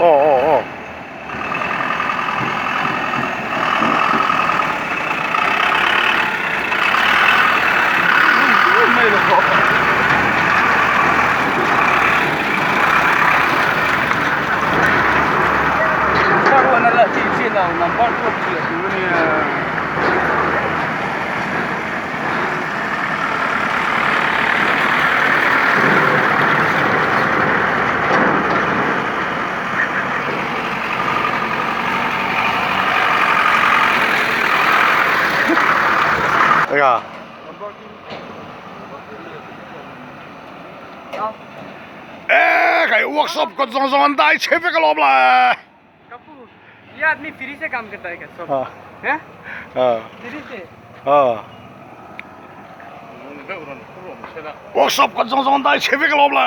Aw aw aw. E kai workshop kawt zawng zawng an dai chhe vek alawm le. ये आदमी फ्री से काम करता है क्या सब हाँ। हैं Ah. फ्री से Ah. Workshop kawt zawng zawng an dai chhe vek alawm le.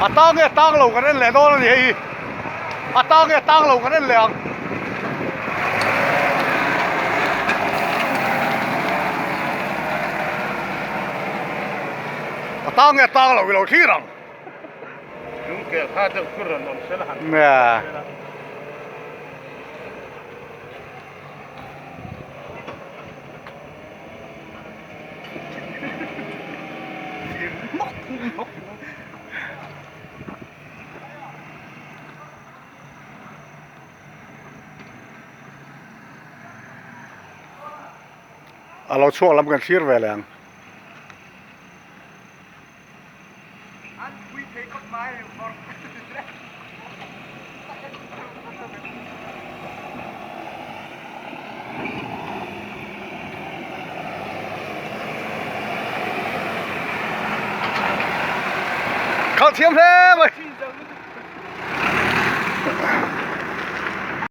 A tang nge tang lo kan en leh dawn a ni hei hi a tang nge tang lo kan en leh ang. A tang nge tang lo i lo thlir ang. Nia. A lo chhuak lam kan thlir ve leh ang. Khalh thiam hle mai.